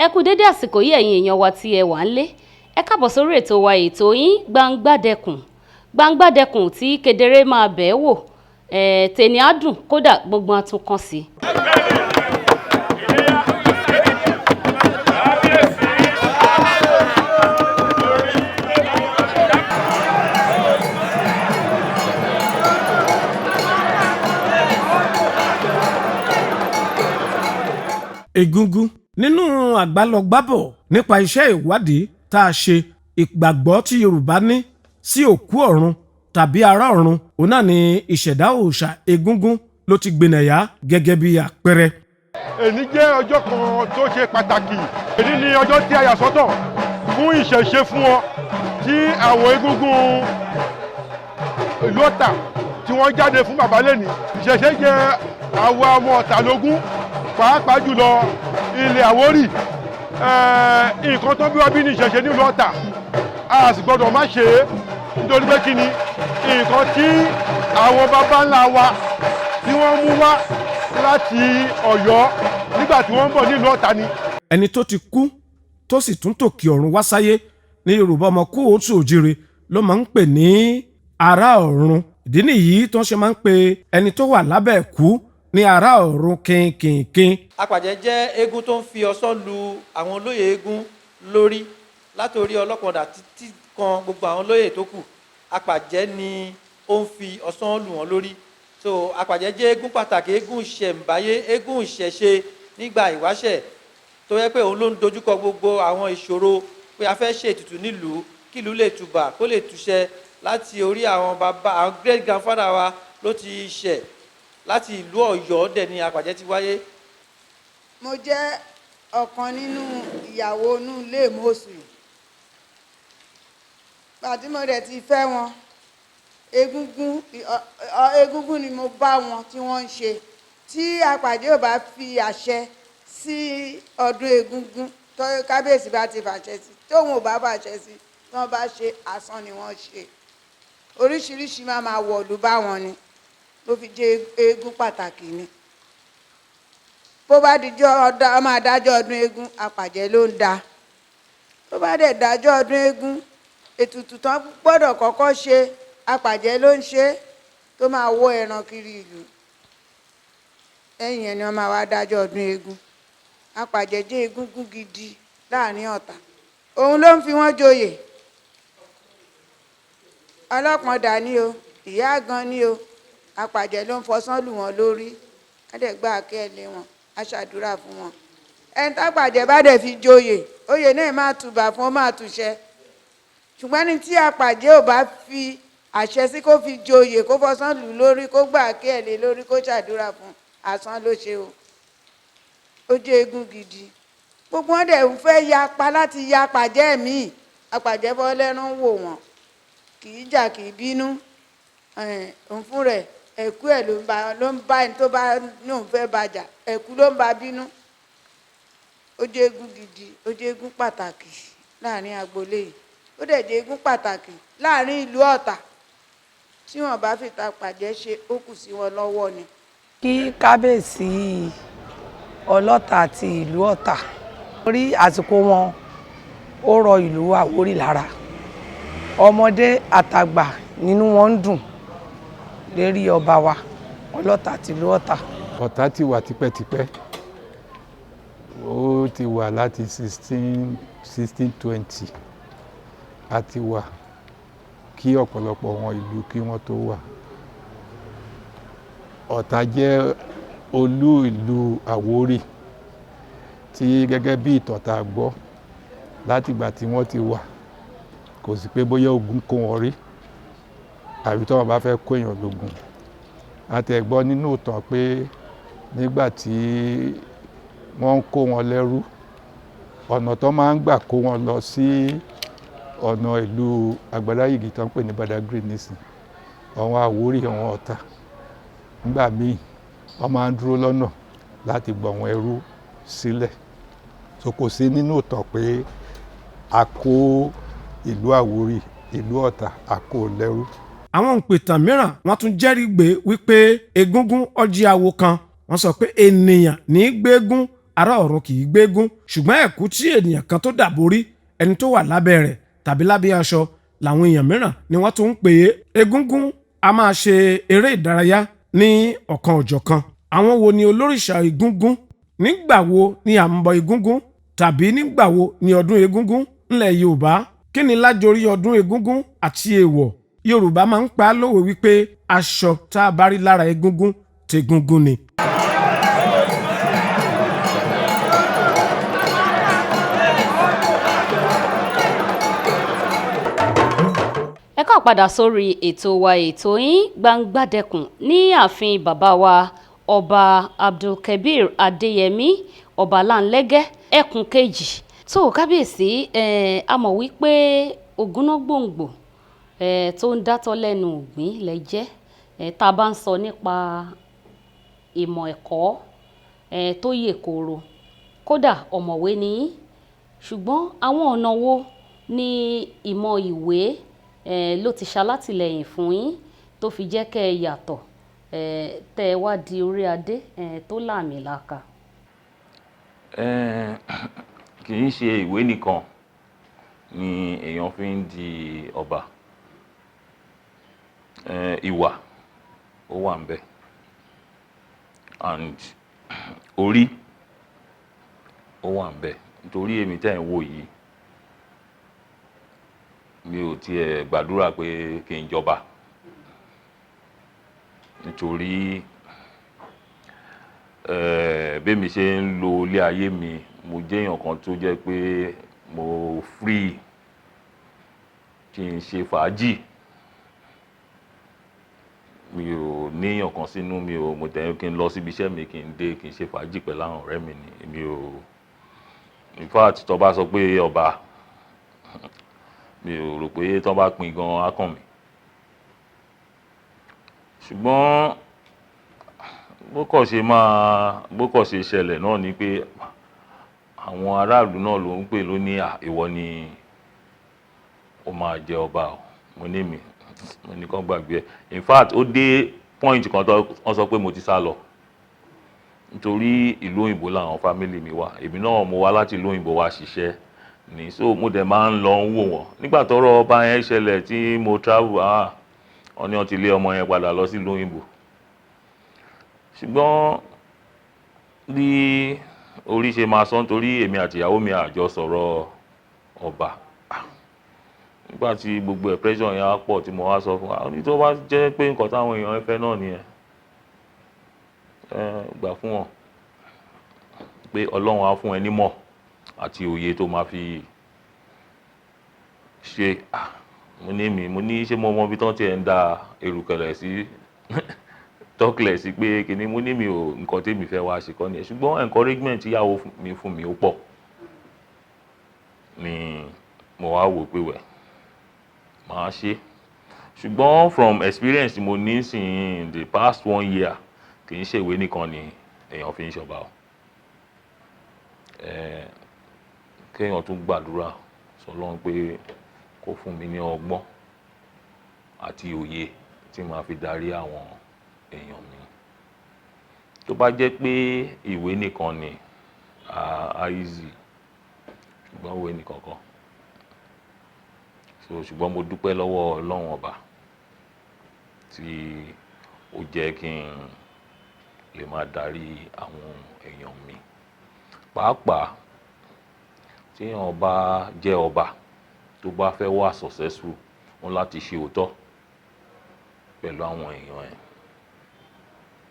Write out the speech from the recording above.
Ẹ kú dédé àsìkò yìí, ẹ̀yin èèyàn wa tí ẹ wà ń lé. Ẹ káàbọ̀ sórí ètò wa, ètò yín, Gbangbadẹkùn. Gbangbadẹkùn tí kedere máa bẹ̀ẹ́ wò ẹ̀ tèmi á dùn, kódà gbogbo àtúnkàn sí i. Egúngún nínú àgbálọgbábọ̀ nípa iṣẹ́ ìwádìí tá a ṣe, ìgbàgbọ́ tí Yorùbá ní sí òkú ọ̀run tàbí ará ọ̀run, òun náà ni ìṣẹ̀dá òòṣà egúngún ló ti gbìnàyà gẹ́gẹ́ bí àpẹẹrẹ. Èní jẹ́ ọjọ́ kan tó ṣe pàtàkì. Èní ni ọjọ́ tí a yà sọ́tọ̀ fún ìṣẹ̀ṣe fún ọ tí àwọn egúngún ìlú Ọ̀tà tí wọ́n jáde fún bàbá lẹ́ni. Ìṣẹ̀ṣe jẹ́ àwa ọmọ Ọ̀tà lógún, pàápàá jùlọ ilẹ̀ Àwórì. Nǹkan tó bí wá bí ní ìṣẹ̀ṣe nílùú Ọ̀tà, a sì gbọ́dọ̀ má ṣe é, nítorí pé kí ni nǹkan tí àwọn baba ńlá wa tí wọ́n mú wá láti Ọ̀yọ́ nígbà tí wọ́n ń bọ̀ nílùú Ọ̀tà ni. Ẹni tó ti kú tó sì tún tòkì ọ̀run wá sáyé ní Yorùbá ọmọ kóòtù òjìrè ló máa ń pè ní ará ọ̀run. Ìdí nìyí tó ń ṣe máa ń pe ẹni tó wà lábẹ́ ẹ̀kú ní ará ọ̀run kínkìnkín. Apàjẹ́ jẹ́ eégún tó ń fi ọ̀ṣọ́ lu àwọn olóyè eégún lórí, látòrí Ọlọ́pọ̀dà títí kan gbogbo àwọn olóyè tó kù. Apàjẹ́ ni ó ń fi ọ̀ṣọ́ lù wọ́n lórí. So apàjẹ́ jẹ́ eégún pàtàkì, eégún ìṣẹ̀ǹbáyé, eégún ìṣẹ̀ṣe nígbà ìwáṣẹ̀, tó yẹ pé òun ló ń dojúkọ gbogbo àwọn ìṣòro pé a fẹ́ ṣe ètùtù nílùú, kí ìlú lè tùbà, kó lè túṣẹ. Láti orí àwọn bàbá, àwọn great grandfather wa ló ti ṣẹ̀. Láti ìlú Ọ̀yọ́ dẹ̀ ni apàjẹ́ ti wáyé. Mo jẹ́ ọ̀kan nínú ìyàwó inú ilé ìmọ̀ọ́sù yìí. Pàtí mo dẹ̀ ti fẹ́ wọn, egúngún egúngún ni mo bá wọn tí wọ́n ń ṣe. Tí apàdé ò bá fi àṣẹ sí ọdún egúngún, tó kábíyèsí bá ti fàṣẹ sí, tóun ò bá fàṣẹ sí, tí wọ́n bá ṣe, asán ni wọ́n ṣe. Oríṣiríṣi máa máa wọ̀lú bá wọn ni. Ló fi jẹ́ eégún pàtàkì ni. Bó bá dijọ́ ọdá máa dájọ́ ọdún eégún, apàjẹ́ ló ń da. Tó bá dẹ̀ dájọ́ ọdún eégún, ètùtù tán gbọ́dọ̀ kọ́kọ́ ṣe, apàjẹ́ ló ń ṣe, tó máa wọ́ ẹran kiri ìlú. Lẹ́yìn yẹn ni wọ́n máa wá dájọ́ ọdún eégún. Apàjẹ́ jẹ́ egúngún gidi láàrin Ọ̀tà. Òun ló ń fi wọ́n joyè. Ọlọ́pọ̀ndà ni o, ìyá gan ni o, apàjẹ́ ló ń fọsán lù wọ́n lórí. Á dẹ̀ gbá akẹ́ ẹ̀ lé wọn, á ṣàdúrà fún wọn. Ẹni tápàjẹ́ bá dẹ̀ fi joyè, oyè náà máa tùbà fún, ó máa tùṣẹ. Ṣùgbọ́n ní tí apàjẹ́ ò bá fi àṣẹ sí kó fi joyè, kó fọsán lù lórí, kó gbà akẹ́ ẹ̀ lé lórí, kó ṣàdúrà fún, asán ló ṣe o. Ó jẹ́ eégún gidi. Gbogbo wọn dẹ̀ ń fẹ́ yapa láti ya apàjẹ́ míì. Apàjẹ́ fọlẹ́rán wò wọ́n, kì í jà, kì í bínú. Òun fún rẹ̀, ẹ̀kú ẹ̀ ló ń bá ẹni tó bá ní òun fẹ́ bàjà, ẹ̀kú ló ń bá bínú. Ó jẹ́ eégún gidi, ó jẹ́ eégún pàtàkì láàrin agboolé yìí, ó dẹ̀ jẹ́ eégún pàtàkì láàrin ìlú Ọ̀tà. Tí wọ́n bá fi ta pàjẹ́ ṣe, ó kù sí wọn lọ́wọ́ ni. Kí kábíyèsí Ọlọ́tà àti ìlú Ọ̀tà orí àsìkò wọn, ó rọ ìlú Àwórì lára. Ọmọdé àtàgbà nínú wọn ń dùn lérí ọba wa Ọlọ́tà àti ìlú Ọ̀tà. Ọ̀tà ti wà tipẹ́tipẹ́. Ó ti wà láti 1620 a ti wà, kí ọ̀pọ̀lọpọ̀ wọn ìlú kí wọ́n tó wà. Ọ̀tà jẹ́ olú ìlú Àwórì tí gẹ́gẹ́ bí ìtàn tá a gbọ́ látìgbà tí wọ́n ti wà, kò sí pé bóyá ogun kó wọn rí àbí tí wọ́n bá fẹ́ kó èèyàn lógun. A tẹ̀ gbọ́ nínú ìtàn pé nígbà tí wọ́n ń kó wọn lẹ́rú, ọ̀nà tó máa ń gbà kó wọn lọ sí ọ̀nà ìlú Àgbàdáyìgì tó ń pè ní Badagry nísìn, àwọn Àwórì, àwọn Ọ̀tà, nígbà míì wọ́n máa ń dúró lọ́nà láti gbọ́ àwọn ẹrú sílẹ̀. So kò sí nínú ìtàn pé a kó ìlú Àwórì, ìlú Ọ̀tà, a kó lẹ́rú. Àwọn òǹpìtàn mìíràn, wọ́n tún jẹ́rìí gbé wípé egúngún ọjí awo kan. Wọ́n sọ pé ènìyàn ní í gbégún. Ará ọ̀run kì í gbégún, ṣùgbọ́n ẹ̀kú tí ènìyàn kan tó dàborí ẹni tó wà lábẹ́ rẹ̀ tàbí lábẹ́ aṣọ làwọn èèyàn mìíràn ni wọ́n tún ń pè é. Egúngún a máa ṣe eré ìdárayá ní ọ̀kan òjọ̀kan. Àwọn wo ni olórìṣà egúngún? Nígbà wo ni à ń bọ egúngún tàbí nígbà wo ni ọdún egúngún ńlẹ̀ Yorùbá? Kí ni lájorí ọdún egúngún àti èèwọ̀? Yorùbá máa ń pa á lówe wípé aṣọ tá a bá rí lára egúngún tegúngún ni. Ẹ káà padà sórí ètò wa, ètò yín, Gbangbadẹkùn, ní ààfin bàbá wa, Ọba Abdulkabir Adéyẹmí, Ọba Láńlẹ́gẹ́ ẹkùn kejì. Tó kábíyèsí, a mọ̀ wípé ògúnnágbòǹgbò tó ń dátọ́ lẹ́nu ìgbín lẹ jẹ́. Tá a bá ń sọ nípa ìmọ̀ ẹ̀kọ́ tó yè kooro, kódà ọ̀mọ̀wé ni yín, ṣùgbọ́n àwọn ọ̀nà wo ni ìmọ̀ ìwé ló ti ṣalátìlẹ́yìn fún yín tó fi jẹ́ kẹ́ ẹ yàtọ̀, tẹ́ ẹ wá di orí adé tó láàmìlaaka? Kì í ṣe ìwé nìkan ni èèyàn fi ń di ọba. Ìwà ó wà ńbẹ̀ and orí ó wà ńbẹ̀, nítorí èmi tẹ́ ẹ̀ ń wò yìí, mi ò tiẹ̀ gbàdúrà pé kí n jọba, nítorí bẹ́mi ṣe ń lo ilé ayé mi, mo jẹ́ èèyàn kan tó jẹ́ pé mo free kí n ṣe fàájì. Mi ò níyàn kan sínú mi ò mo tẹ̀ kí n lọ síbi iṣẹ́ mi, kí n dé, kí n ṣe fàájì pẹ̀lú àwọn ọ̀rẹ́ mi ni. Èmi ò, in fact, tó bá sọ pé ọba, mi ò rò pé tó bá pín gan á kàn mí. Ṣùgbọ́n bó kàn ṣe ṣẹlẹ̀ náà ni pé àwọn aráàlú náà ló ń pè ló ní, "À, ìwọ ni ó máa jẹ ọba o." Mo ní mi, mo ní kán gbàgbé ẹ̀. In fact, ó dé point kan tó wọ́n sọ pé mo ti sá lọ, nítorí ìlú òyìnbó làwọn family mi wà. Èmi náà mo wá láti ìlú òyìnbó wá ṣiṣẹ́ ní, so mo dẹ̀ máa ń lọ ń wò wọ́n. Nígbà tọ́rọ̀ ọba yẹn ṣẹlẹ̀ tí mo travel, ah, wọ́n ní wọ́n ti lé ọmọ yẹn padà lọ sí ìlú òyìnbó. Ṣùgbọ́n bí orí ṣe máa sọ, nítorí èmi àti ìyàwó mi àjọ sọ̀rọ̀ ọba. Nígbà tí gbogbo ẹ̀ pressure yẹn á pọ̀ tí mo wá sọ fún wa ní, tó bá jẹ́ pé nǹkan táwọn èèyàn fẹ́ náà nìyẹn, ẹ gbà fún wọn pé Ọlọ́run á fún ẹ nímọ̀ àti òye tó máa fi ṣe. Mo ní mi, mo ní ṣé mo mọ ibi tán tí ẹ ń da erùkẹ̀lẹ̀ sí tọ́kìlẹ̀ sí pé kíní. Mo ní mi ò, nǹkan tèmi fẹ́ wá ṣe kọ́ nìyẹn. Ṣùgbọ́n encouragement tíyàwó mi fún mi ó pọ̀ ni mo wá wò pé wẹ̀ màá ṣe. Ṣùgbọ́n from experience mo ní sìn in the past one year, kì í ṣe ìwé nìkan ni èèyàn fi ń ṣọba o. Kéèyàn tún gbàdúrà sọ́lọ́run pé kó fún mi ní ọgbọ́n àti òye tí màá fi darí àwọn èèyàn mi. Tó bá jẹ́ pé ìwé nìkan ni, á easy, ṣùgbọ́n ìwé nìkan kọ́. So ṣùgbọ́n mo dúpẹ́ lọ́wọ́ Ọlọ́run Ọba tí ó jẹ́ kí n lè máa darí àwọn èèyàn mi. Pàápàá tí èèyàn bá jẹ́ ọba tó bá fẹ́ wà successful, ó ní láti ṣe òótọ́ pẹ̀lú àwọn èèyàn ẹ̀.